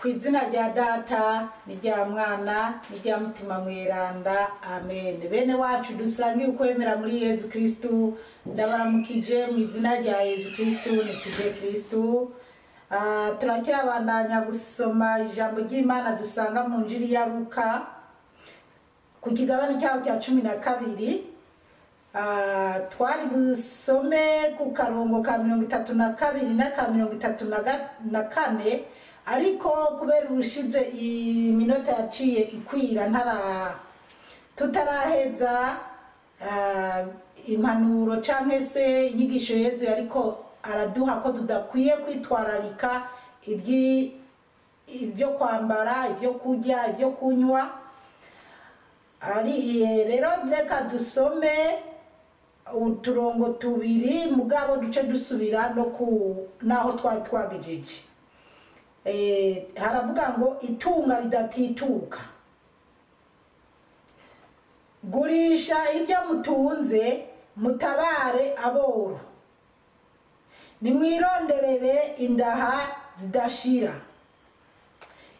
Ku izina rya Data n'irya Mwana n'irya Mutima Mweranda, amen. Bene wacu dusangiye ukwemera muri Yezu Kristu, ndabaramukije mu izina rya Yezu Kristu, nituje Kristu. Turacyabandanya gusoma ijambo ry'Imana dusanga mu Njiri ya Luka ku kigabane cyaho cya 12. Twari busome ku karongo ka 32 n'aka 34, ariko kubera ubushize iminota yaciye ikwira tutaraheza impanuro canke se inyigisho Yezu yariko araduha ko tudakwiye kwitwararika ibyo kwambara, ibyo kurya, ibyo kunywa. Ari rero reka dusome uturongo tubiri mugabo duce dusubira no ku naho twari twagejeje. Haravuga ngo itunga ridatituka. Gurisha ibyo mutunze mutabare aboro, nimwironderere indaha zidashira,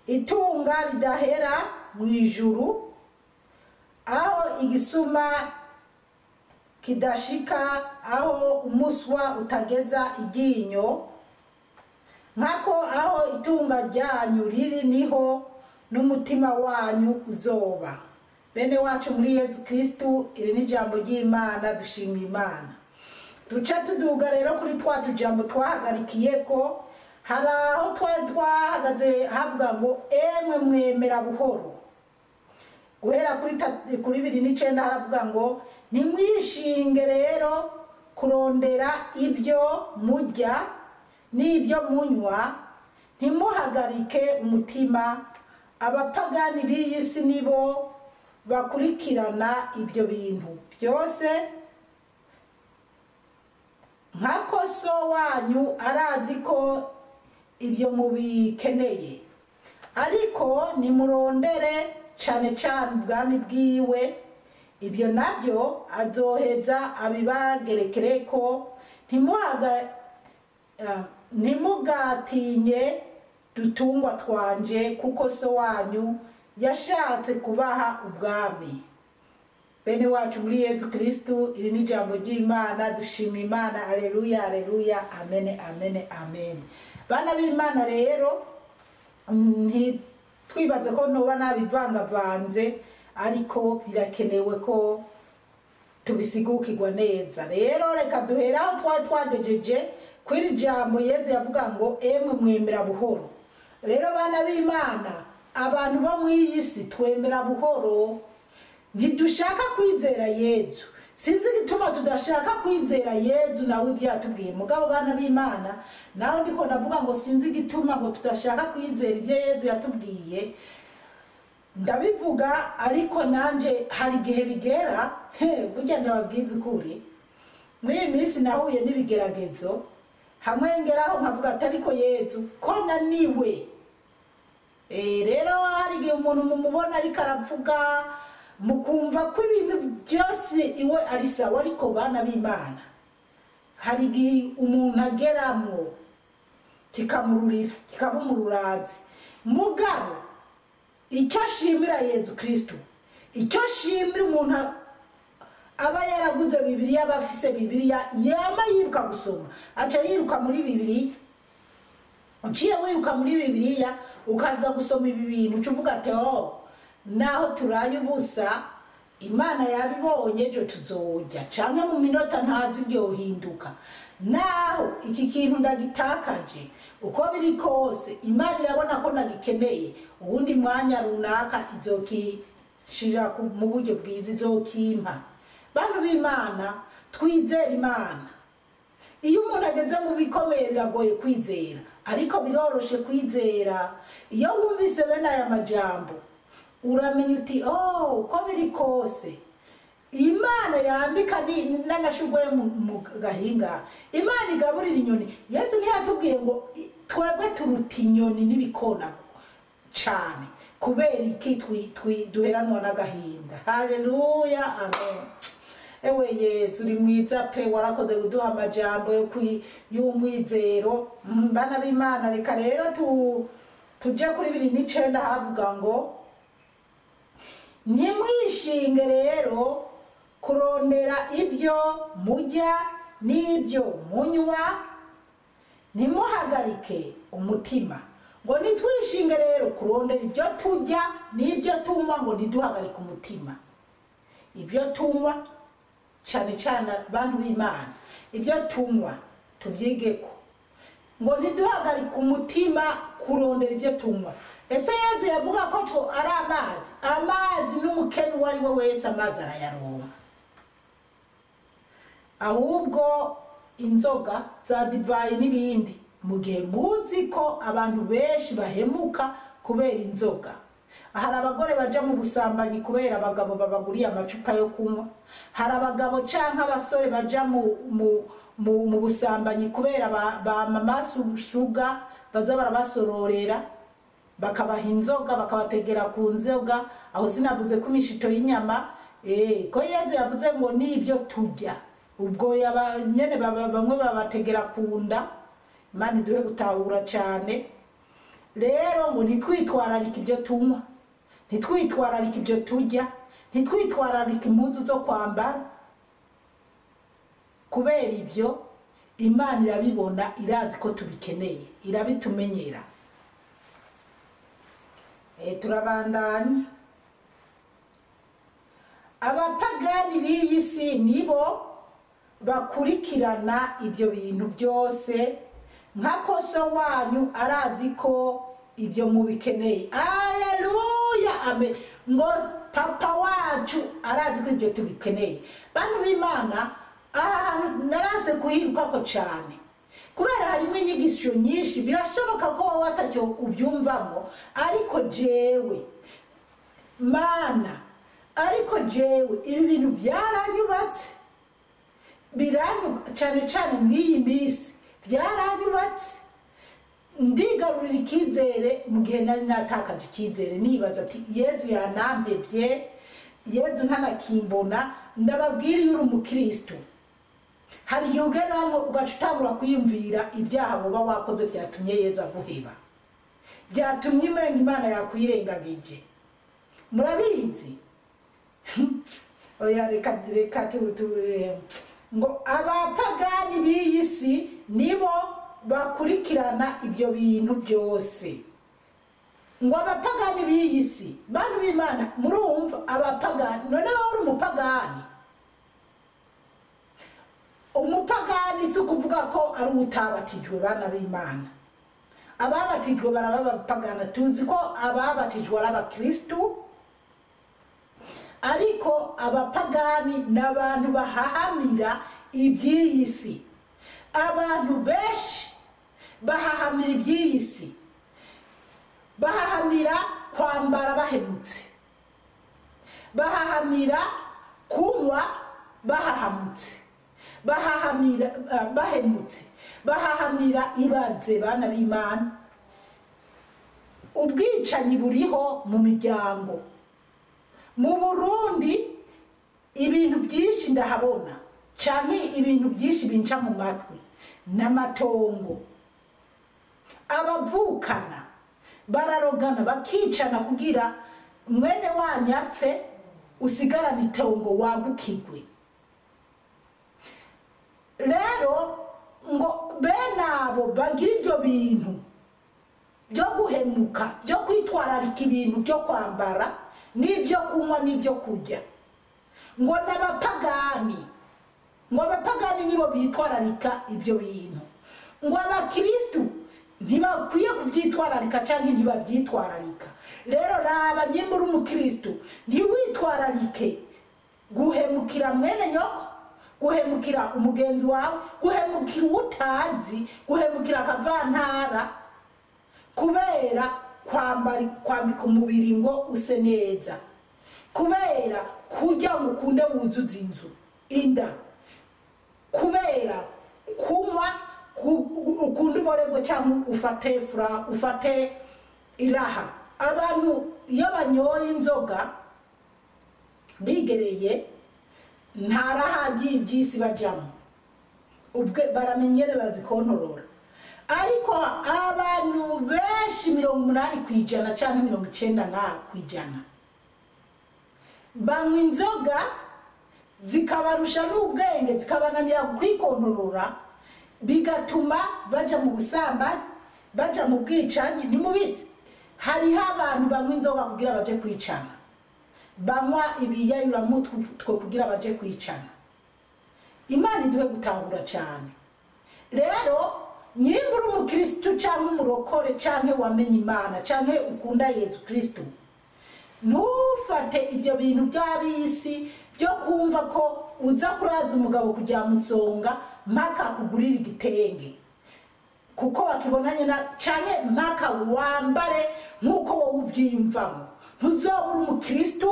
itunga ridahera mu ijuru, aho igisuma kidashika, aho umuswa utageza iryinyo. Nkako aho itunga ryanyu riri niho n'umutima wanyu uzoba. Bene wacu muri Yezu Kristu, iri ni ijambo ry'Imana, dushima Imana. Duca tuduga rero kuri twa tujambo twahagarikiye ko hari aho twari twahagaze havuga ngo emwe mwemera buhoro. Guhera kuri 29 haravuga ngo ntimwishinge rero kurondera ibyo murya n'ibyo munywa, ntimuhagarike umutima. Abapagani b'iyi si nibo bakurikirana ibyo bintu byose, nkako so wanyu arazi ko ibyo mubikeneye. Ariko nimurondere cane cane ubwami bwiwe, ibyo nabyo azoheza abibagerekereko. Ntimugatinye dutungwa twanje, kuko so wanyu yashatse kubaha ubwami. Bene wacu muri Yezu Kristu, iri ni ijambo ry'Imana, dushima Imana. Aleluya, aleluya, amen, amen, amen. Bana b'Imana rero, ntitwibaze ko noba nabivangavanze, ariko birakenewe ko tubisigukirwa neza. Rero reka duhere aho twari twagejeje kw'iri jambo Yezu yavuga ngo emwe mwemera buhoro. Rero bana b'Imana, abantu bo mw'iyi si twemera buhoro, ntidushaka kwizera Yezu. Sinzi igituma tudashaka kwizera Yezu nawe ibyo yatubwiye. Mugabo bana b'Imana, naho ndiko ndavuga ngo sinzi igituma ngo tudashaka kwizera ibyo Yezu yatubwiye, ndabivuga ariko nanje hari igihe bigera, burya ndababwiza ukuri, muri iyi minsi nahuye n'ibigeragezo, hamwe ngeraho nkavuga ati ariko Yezu ko naniwe. Rero hari igihe umuntu mumubona ariko aravuga mukumva ko ibintu byose iwe ari sawa, ariko bana b'Imana hari igihe umuntu ageramwo kikamururira, kikamumururazi. Mugabo icyo ashimira Yezu Kristu, icyo ashimira umuntu aba yaraguze Bibiliya, aba afise Bibiliya, yama yiruka gusoma, aca yiruka muri Bibiliya. Uciye wiruka muri Bibiliya ukaza gusoma ibi bintu, uca uvuga ati oh, naho turaye ubusa Imana yabibonye, ejo tuzorya, canke mu minota ntazi ibyohinduka. Naho iki kintu ndagitakaje, uko biri kose Imana irabona ko ndagikeneye, uwundi mwanya runaka izokishira mu buryo bwiza, izokimpa. Bantu b'Imana, twizere Imana. Iyo umuntu ageze mu bikomeye biragoye kwizera, ariko biroroshe kwizera. Iyo wumvise bene aya majambo uramenya uti oh, uko biri kose Imana yambika n'amashurwe yo mu gahinga, Imana igaburira inyoni. Yezu ntiyatubwiye ngo twebwe turuta inyoni n'ibikona cane, kubera iki duheranwa n'agahinda? Haleluya, amen. Ewe Yezu uri mwiza pe, warakoze kuduha amajambo y'umwizero. Bana b'Imana, reka rero Tuje kuri 29, havuga ngo ntimwishinge rero kurondera ibyo mujya n'ibyo munywa, ntimuhagarike umutima. Ngo nitwishinge rero kurondera ibyo tujya n'ibyo tunywa, ngo ntiduhagarike umutima. Ibyo tunywa cyane cyane, abantu b'Imana, ibyo tunywa tubyigeko, ngo ntiduhagarike umutima kurondera ibyo tunywa. Ese Yezu yavuga ko ari amazi? Amazi n'umukene uwo ari we wese amazi arayaronka. Ahubwo inzoga za divayi n'ibindi, mu gihe muzi ko abantu benshi bahemuka kubera inzoga. Hari abagore baja mu busambanyi kubera abagabo babaguriye amacupa yo kunywa. Hari abagabo canke abasore baja mu busambanyi kubera ba mama sugar baza barabasororera, bakabaha inzoga, bakabategera ku nzoga. Aho sinavuze ko imishito y'inyama, ko Yezu yavuze ngo n'ibyo turya, ubwo yaba nyene bamwe babategera ku nda. Imana iduhe gutahura cane. Rero ngo ntitwitwararike ibyo tunywa, ntitwitwararike ibyo turya, ntitwitwararike impuzu zo kwambara. Kubera ibyo Imana irabibona, irazi ko tubikeneye, irabitumenyera. Turabandanya. Abapagani b'iyi si nibo bakurikirana ibyo bintu byose, nka koso wanyu arazi ko ibyo mubikeneye. Aleluya, amen. Ngo papa wacu arazi ko ibyo tubikeneye. Bantu b'Imana, aha hantu narase kuhirukako cane kubera harimo inyigisho nyinshi. Birashoboka ko wowe atacyo ubyumvamo, ariko jewe mana, ariko jewe ibi bintu byaranyubatse, cyane cyane mw'iyi minsi byaranyubatse. Ndigarurira icyizere mu gihe nari natakaje icyizere, nibaza ati Yezu yanampebye, Yezu ntanakimbona. Ndababwira, iyo uri umukristo hari igihe ugeramo ugaca utangura kwiyumvira ibyaha buba wakoze byatumye Yezu aguheba, byatumye umenga Imana yakwirengagije. Murabizi. Oya, reka reka ngo abapagani b'iyi si nibo bakurikirana ibyo bintu byose. Ngo abapagani b'iyi si, bantu b'Imana, murumva abapagani? None wowe uri umupagani? Umupagani si ukuvuga ko ari utabatijwe. Bana b'Imana, ababatijwe baraba abapagana. Tuzi ko ababatijwe ari abakristu, ariko abapagani ni abantu bahahamira iby'iyi si. Abantu benshi bahahamira iby'iyi si, bahahamira kwambara bahemutse, bahahamira kunywa bahahamutse, bahahamira bahemutse, bahahamira. Ibaze, bana b'Imana, ubwicanyi buriho mu miryango mu Burundi. Ibintu byinshi ndahabona canke ibintu byinshi binca mu matwi n'amatongo. Abavukana bararogana, bakicana kugira mwene wanyu apfe usigarane itongo wagukigwe. Rero ngo bene abo bagira ibyo bintu byo guhemuka, byo kwitwararika ibintu byo kwambara n'ibyo kunywa n'ibyo kurya, ngo n'abapagani. Ngo abapagani nibo bitwararika ibyo bintu, ngo abakristu ntibakwiye kubyitwararika cyangwa ntibabyitwararika. Rero raba, nyimba uri umukristu, ntiwitwararike guhemukira mwene nyoko, guhemukira umugenzi wawe, guhemukira uwo utazi, guhemukira akavantara kubera kwambara, kwambika umubiri ngo use neza, kubera kurya ngo ukunde wuzuze inzu inda, kubera kunywa ukunde uborerwe cyangwa ufate fura, ufate iraha. Abantu iyo banyoye inzoga bigereye, nta raha ry'iby'isi bajamo, ubwe baramenyere bazikontorora. Ariko abantu benshi Benshi 80% canke 90% banywa inzoga zikabarusha n'ubwenge, zikabananira kwikontorora, bigatuma baja mu busambanyi, baja mu bwicanyi. Ntimubizi, hariho abantu banywa inzoga kugira baje kwicana, banywa ibiyayuramutwe kugira baje kwicana. Imana iduhe gutahura cyane. Rero nyimba uri umukristu canke umurokore canke wamenye Imana canke ukunda Yezu Kristu, ntufate ibyo bintu by'abisi byo kumva ko uza kuraza umugabo kugira musonga mpaka kugurira igitenge kuko bakibonanye na canke mpaka wambare nk'uko wowe uvyiyumvamo. Ntuzobura umukristu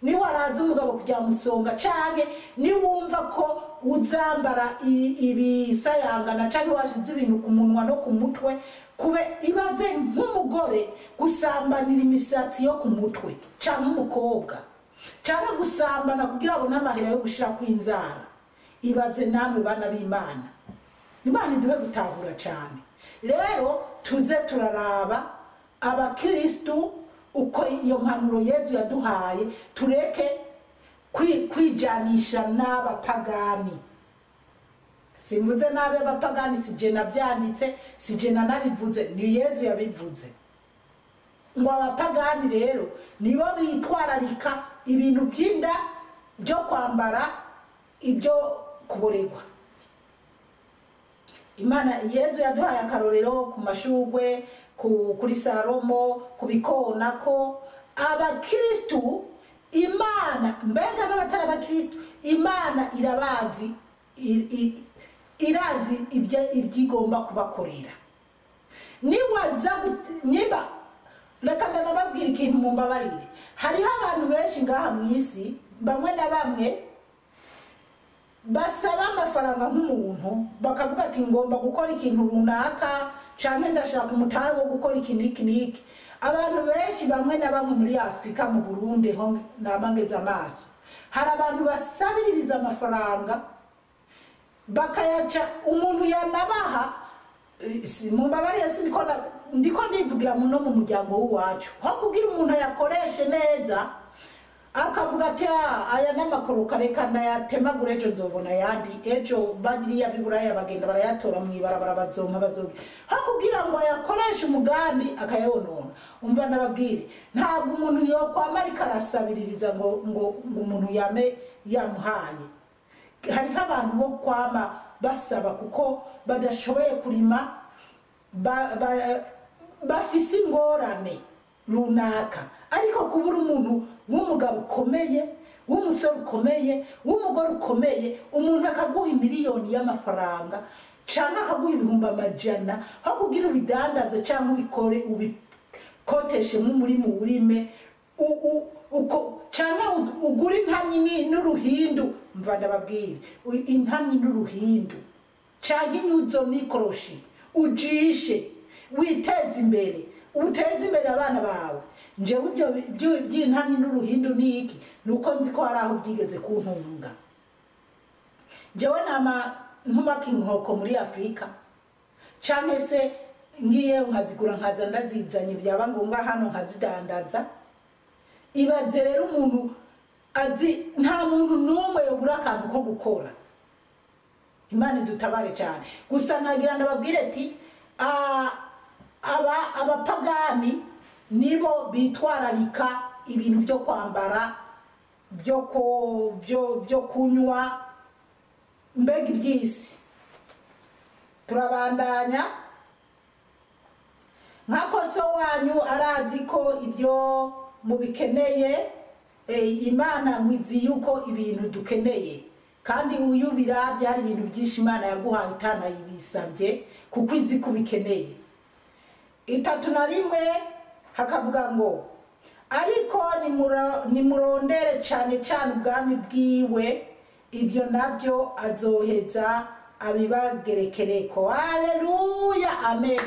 niwaraza umugabo kugira musonga canke niwumva ko uzambara ibisayangana canke washize ibintu ku munwa no ku mutwe. Kube ibaze nk'umugore gusambanira imisatsi yo ku mutwe canke umukobwa canke gusambana kugira abone amahera yo gushira kw'inzara. Ibaze namwe bana b'Imana. Imana iduhe gutahura cyane. Rero tuze turaraba abakristu uko iyo mpanuro Yezu yaduhaye, tureke kwijanisha n'abapagani. Simvuze nabi abapagani, sije navyanitse, sije nanabivuze, ni Yezu yabivuze. Ngo abapagani rero nibo bitwararika ibintu by'inda, byo kwambara, ibyo kuboregwa. Imana Yezu yaduhaye akarorero ku mashugwe, kuri Salomo, ku bikona, ko abakristu Imana, mbega n'abatari abakristu, Imana irabazi, irazi ibyigomba kubakorera. Niwaza niba reka ndanababwira ikintu mumbabarire. Hariho abantu benshi ngaha mu isi, bamwe na bamwe basaba amafaranga nk'umuntu, bakavuga ati ngomba gukora ikintu runaka canke ndashaka umutahe wo gukora iki n'iki n'iki. Abantu benshi bamwe na bamwe muri Afrika, mu Burundi ho nabangeze amaso, hari abantu basabiririza amafaranga bakayaca umuntu yanabaha. Mumbabarire, siniko ndiko ndivugira muno mu muryango w'iwacu, ho kugira umuntu ayakoreshe neza akavuga ati aya n'amakoro reka ndayatemagura, ejo nzobona ayandi, ejo bagiriya biburaya bagenda barayatora mw'ibarabara bazompa bazompa, ho kugira ngo ayakoreshe umugambi akayonona. Umva ndababwire, ntabwo umuntu yokwama ariko arasabiririza ngo ngo umuntu yame yamuhaye. Hariho abantu bo kwama basaba kuko badashoboye kurima, bafise ingorane runaka. Ariko kubura umuntu w'umugabo ukomeye, w'umusore ukomeye, w'umugore ukomeye, umuntu akaguha miliyoni y'amafaranga cyangwa akaguha 500,000 aho kugira ubidandaze cyangwa ubikore ubikoteshemo umurima urime cyangwa ugure intamyi n'uruhindu. Mva ndababwire, intamyi n'uruhindu cyangwa inyuzo n'ikoroshi, ujishe witeze imbere, uteze imbere abana bawe. Njewe ibyo by'intamyi n'uruhindu ni iki? Nuko nzi ko hari aho byigeze kuntunga. Njewe nama ntumaka inkoko muri Afrika canke se ngiye nkazigura nkaza ndazizanye, byaba ngombwa hano nkazidandaza. Ibaze rero umuntu azi, nta muntu n'umwe yobura akantu ko gukora. Imana idutabare cyane. Gusa nagira ndababwire ati abapagani nibo bitwararika ibintu byo kwambara, byo kunywa, mbega iby'isi. Turabandanya. Nkako so wanyu arazi ko ibyo mubikeneye. Imana mwizi yuko ibintu dukeneye, kandi uyu birabye hari ibintu byinshi Imana yaguhaye utanayibisabye kuko izi kubikeneye. 31 hakavuga ngo ariko nimurondere cyane cyane ubwami bwiwe, ibyo nabyo azoheza abibagerekereko. Haleluya, amen.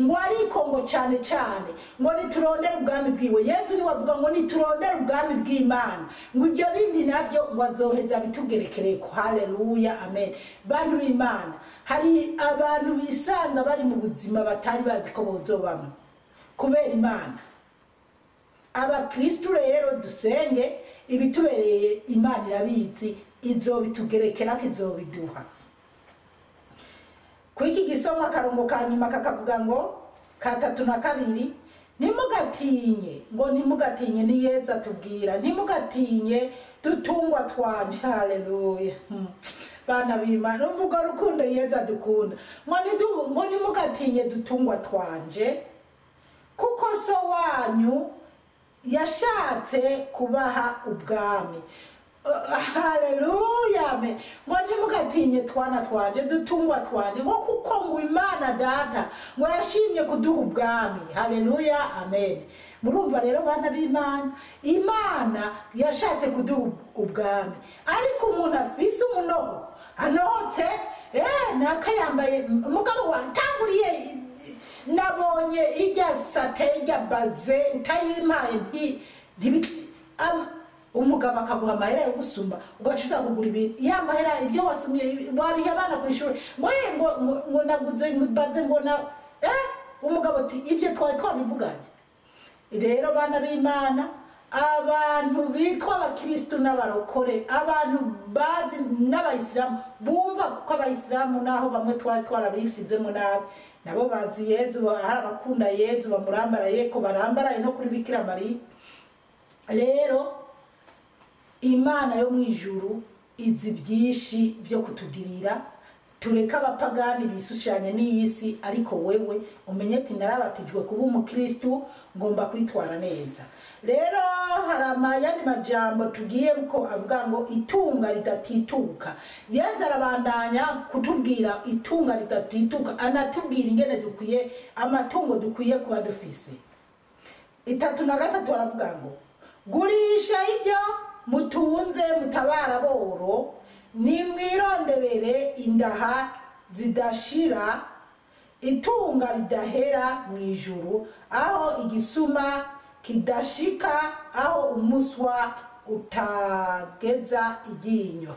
Ngo ariko ngo cyane cyane ngo niturondere ubwami bwiwe. Yezu niwe avuga ngo niturondere ubwami bw'Imana, ngo ibyo bindi nabyo ngo azoheza bitugerekereko. Haleluya, amen. Bantu b'Imana, hari abantu bisanga bari mu buzima batari bazi ko bozobamwo kubera Imana. Abakristu rero dusenge, ibitubereye Imana irabizi, izobitugerekerako, izobiduha. Kuri iki gisomwa akarongo ka nyuma kakavuga ngo katatu na kabiri, ntimugatinye, ngo ntimugatinye, ni Yezu atubwira, ntimugatinye dutungwa twanje. Haleluya. Bana b'Imana, umva urwo rukundo Yezu adukunda. Ngo ntimugatinye dutungwa twanje, kuko so wanyu yashatse kubaha ubwami. Haleluya. Ngo ntimugatinye twana twanje, dutungwa twanje, ngo kuko ngo Imana Data ngo yashimye kuduha ubwami. Haleluya, amen. Murumva rero bana b'Imana, Imana yashatse kuduha ubwami, ariko umuntu afise umunoho anohotse, naka yambaye umugabo watanguriye, nabonye ijya sate ijya baze utayimpaye umugabo akaguha amahera yo gusuma, ugaca uza kugura ibintu, ya mahera ibyo wasumye warihe abana ku ishuri, ngo ye ngo naguze baze ngo na umugabo ati ibyo twari twabivuganye. Rero bana b'Imana, abantu bitwa abakristu n'abarokore, abantu bazi n'abayisilamu bumva, kuko abayisilamu naho bamwe twari twarabishizemo nabi, nabo bazi Yezu, hari abakunda Yezu bamurambaraye ko barambaraye no kuri Bikira Mariya. Rero Imana yo mu ijuru izi byinshi byo kutugirira. Tureke abapagani bisushanye n'iyi si, ariko wewe umenye ati narabatijwe kuba umukristu, ngomba kwitwara neza. Rero hari amayandi majambo tugiye ko avuga ngo itunga ridatituka. Yezu arabandanya kutubwira itunga ridatituka, anatubwira ingene dukwiye amatungo dukwiye kuba dufise. 3 na 3 aravuga ngo gurisha ibyo mutunze mutabara boro, nimwironderere indaha zidashira, itunga ridahera mu ijuru, aho igisuma kidashika, aho umuswa utageza iryinyo.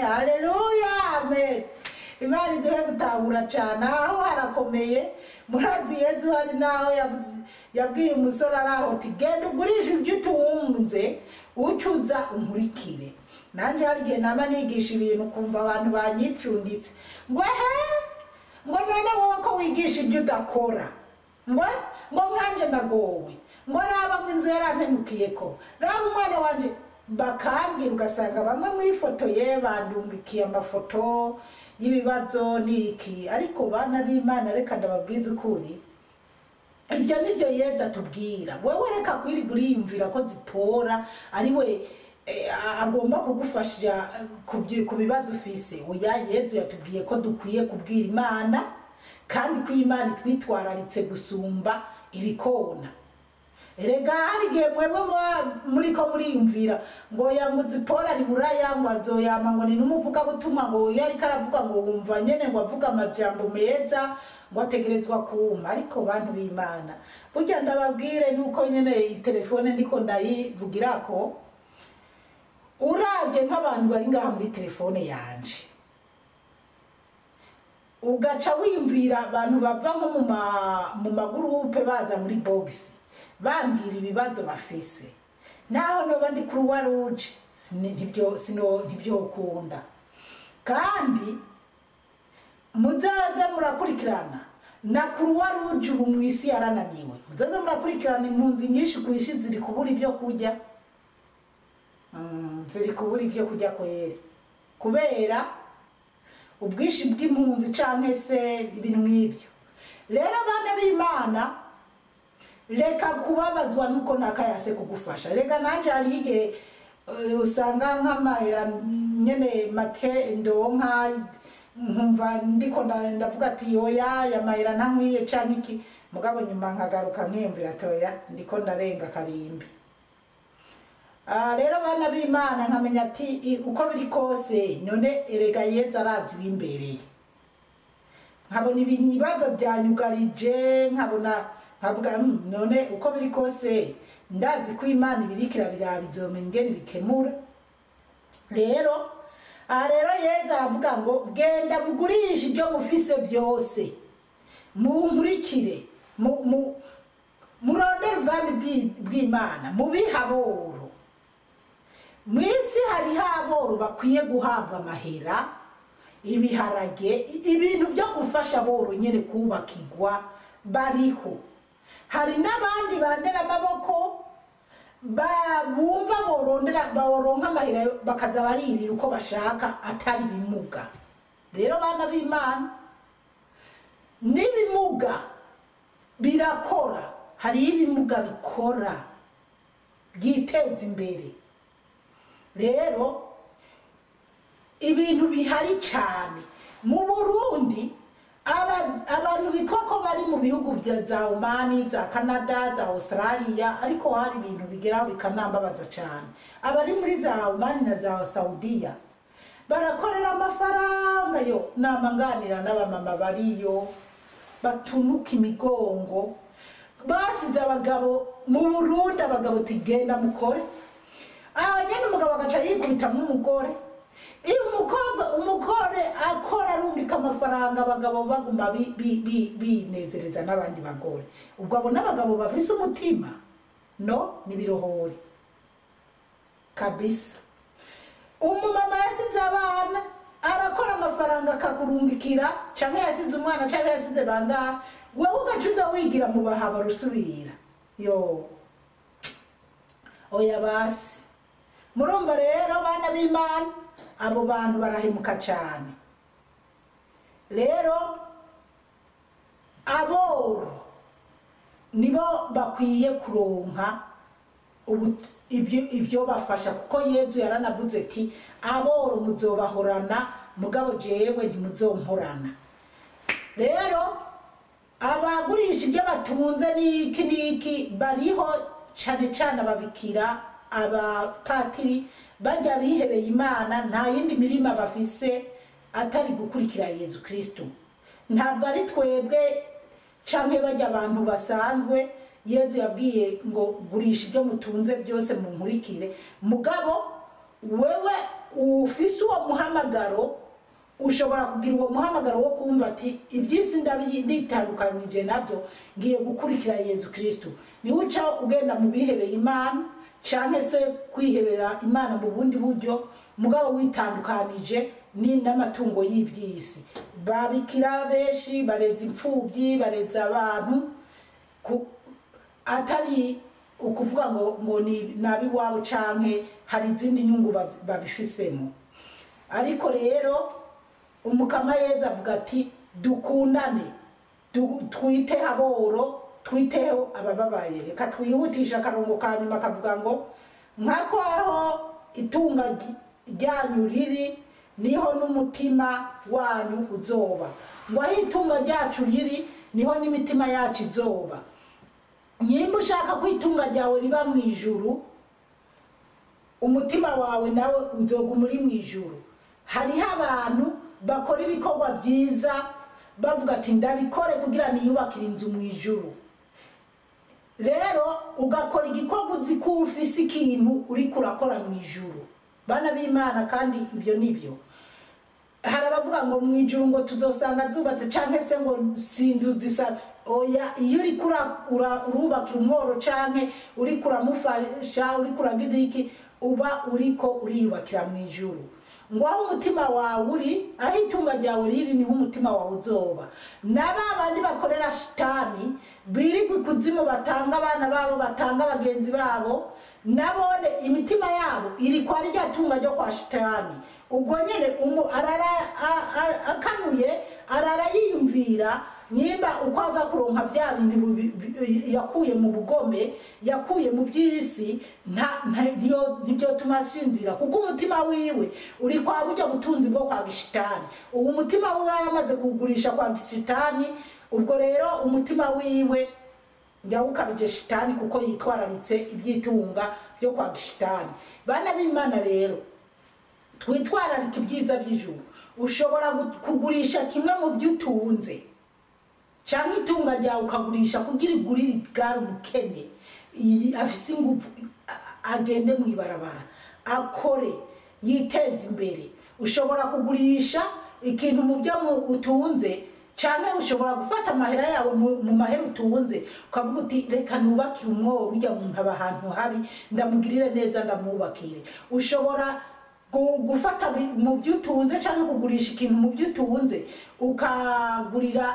Haleluya, amen. Imana iduhe gutahura cyane, aho harakomeye. Murazi Yezu hari naho yabwiye umusore araho ati genda ugurishe ibyo utunze ucuza unkurikire. Nanje hari igihe nama nigisha ibintu kumva abantu banyicunditse ngo he, ngo none wowe ko wigisha ibyo udakora, ngo nkanje ndagowe, ngo raba ngo inzu yarampenukiyeko, raba umwana wanje, bakambwira. Ugasanga bamwe mwifotoye bandungikiye amafoto y'ibibazo n'iki. Ariko bana b'Imana, reka ndababwize ukuri, ibyo nibyo Yezu atubwira. Wewe reka kwirirwa uriyumvira ko Zipora ari we agomba kugufasha ku bibazo ufise. Oya, Yezu yatubwiye ko dukwiye kubwira Imana, kandi ko Imana itwitwararitse gusumba ibikona. Erega hari igihe mwebwe muriko muriyumvira ngo ya ngo Zipora ari buraya, ngo azoyama, ngo ni n'umuvugabutumwa, ngo iyo ariko aravuga ngo wumva nyene ngo avuga amajambo meza, ngo ategerezwa kuma. Ariko bantu b'Imana, burya ndababwire nuko nyene iyi telefone ndiko ndayivugirako, uravye nk'abantu bari ngaha muri telefone yanje, ugaca wiyumvira abantu bava nko mu magurupe baza muri box bambwira ibibazo bafise, naho noba ndi Croix Rouge ntibyokunda. Kandi muzaze murakurikirana na Croix Rouge ubu mu isi yarananiwe. Muzaze murakurikirana, impunzi nyinshi ku isi ziri kubura ibyo kurya. Ziri kubura ibyo kurya kweri, kubera ubwinshi bw'impunzi canke se ibintu nk'ibyo. Rero abana b'Imana, reka kubabazwa nuko nakayase kugufasha. Reka nanje hari igihe usanga nk'amahera nyene make ndonka, nkumva ndiko ndavuga ati oya, aya mahera ntankwiye canke iki, mugabo nyuma nkagaruka nkiyumvira ati oya, ndiko ndarenga karimbi. Rero bana b'Imana, nkamenya ati uko biri kose none erega Yezu arazi ibimbereye. Nkabona ibibazo byanyugarije, nkabona nkavuga none uko biri kose ndazi ko Imana ibirikira birabizomenya ingene bikemura. Rero aha rero Yezu aravuga ngo genda mugurishe ibyo mufise byose, munkurikire, murondere ubwami bw'Imana, mubihe aboro. Mu isi hariho aboro bakwiye guhabwa amahera, ibiharage, ibintu byo gufasha aboro nyene kubakigwa bariho. Hari n'abandi bandera amaboko bumva borondera baronka amahera bakaza baririra uko bashaka atari bimuga. Rero bana b'Imana, n'ibimuga birakora, hari ibimuga bikora byiteza imbere. Rero ibintu bihari cyane mu Burundi, abantu bitwa ko bari mu bihugu bya za Omani, za Canada, za Australia, ariko hari ibintu bigeraho bikanambabaza cyane. Abari muri za Omani na za Saudiya barakorera amafaranga yo namanganira n'abamama bariyo batunuka imigongo, basize abagabo mu Burundi, abagabo tigenda mukore. Nyene umugabo agaca yikubita umugore. Iyo umukobwa umugore akora arungika amafaranga, abagabo baguma binezereza n'abandi bagore. Ubwo abo n'abagabo bafise umutima no nibirohori kabisa. Umumama yasize abana arakora amafaranga akakurungikira, canke yasize umwana canke yasize bangahe, wewe ugacuza wigira mu bahaba rusubira yo oya basi. Murumva rero bana b'Imana, abo bantu barahemuka cyane. Rero aboro nibo bakwiye kuronka ibyo bafasha, kuko Yezu yaranavuze ati aboro muzobahorana mugabo jewe ntimuzomporana. Rero abagurisha ibyo batunze niki niki bariho cyane cyane ababikira, abapatiri bajya bihebeye Imana, nta yindi mirima bafise atari gukurikira Yezu Kristo. Ntabwo ari twebwe canke bajya abantu basanzwe. Yezu yabwiye ngo gurisha ibyo mutunze byose munkurikire. Mugabo wewe ufise uwo muhamagaro, ushobora kugira uwo muhamagaro wo kumva ati ibyisi ndabitandukanyije nabyo, ngiye gukurikira Yezu Kristo. Ni uca ugenda mu bihebeye Imana canke se kwihebera Imana mu bundi buryo, mugabo witandukanije ni n'amatungo y'ibyisi. Babikira benshi bareza imfubyi, bareza abantu atari ukuvuga ngo ni nabi wabo canke hari izindi nyungu babifisemo. Ariko rero umukama Yezu avuga ati dukundane, twite aboro, twiteho abababaye. Reka twihutisha akarongo ka nyuma kavuga ngo nkako aho itunga ryanyu riri niho n'umutima wanyu uzoba. Ngo aho itunga ryacu riri niho n'imitima yacu izoba. Nyimba ushaka ko itunga ryawe riba mu ijuru, umutima wawe nawe uzoguma uri mu ijuru. Hariho abantu bakora ibikorwa byiza bavuga ati ndabikore kugira niyubakire inzu mu ijuru. Rero ugakora igikorwa uzi ko ufise ikintu uriko urakora mu ijuru. Bana b'Imana, kandi ibyo nibyo. Hari abavuga ngo mu ijuru ngo tuzosanga zubatse canke se ngo sinzu zisa. Oya, iyo uriko urubakira umworo canke uriko uramufasha, uriko uragira iki, uba uriko uriyubakira mu ijuru. Ngo aho umutima wawe uri, aho itunga ryawe riri, niho umutima wawe uzoba. N'aba bandi bakorera shitani birirwa ikuzimu, batanga abana babo, batanga bagenzi babo, nabone imitima yabo iri kwa rya tunga ryo kwa shitani. Ubwo nyene arara akanuye, arara yiyumvira nyimba uko aza kuronka vya bintu yakuye mu bugome, yakuye mu by'isi, nibyo tuma ashinzira, kuko umutima wiwe uri kwa burya butunzi bwo kwa gishitani. Ubu umutima wiwe yaramaze kugurisha kwa gishitani, ubwo rero umutima wiwe yawukabije shitani kuko yitwararitse ibyitunga byo kwa gishitani. Bana b'Imana rero twitwararika ibyiza by'ijuru. Ushobora kugurisha kimwe mu byo utunze cyangwa itunga ryawe ukagurisha kugira igurire igare umukene afise ingufu, agende mu ibarabara akore yiteze imbere. Ushobora kugurisha ikintu mu byo utunze, cyangwa ushobora gufata amahera yawe mu mahera utunze ukavuga uti reka nubakire umworo ujya muntu aba ahantu habi, ndamugirire neza ndamwubakire. Ushobora gufata mu byo utunze cyangwa kugurisha ikintu mu byo utunze ukagurira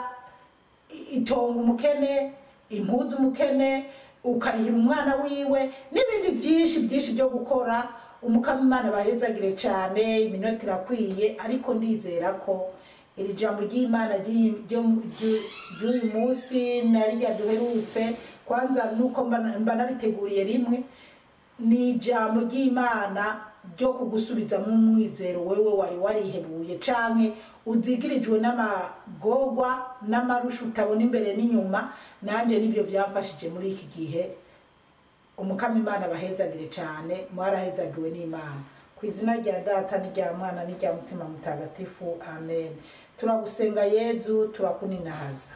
itongo umukene, impuzu umukene, ukarihira umwana wiwe n'ibindi byinshi byinshi byo gukora. Umukama Imana bahezagire cyane, iminota irakwiye, ariko ndizera ko iri jambo ry'Imana ry'uyu munsi na rya duherutse kwanza nuko mba nabiteguriye rimwe, ni ijambo ry'Imana ryo kugusubizamo umwizero wewe wari warihebuye canke uzigirijwe n'amagorwa n'amarusha utabona imbere n'inyuma. Nanje nibyo byamfashije muri iki gihe. Umukama Imana bahezagire cyane, mwarahezagiwe n'Imana. Ku izina rya Data n'irya Mwana n'irya Mutima Mutagatifu, amen. Turagusenga Yezu, turakuninahaza.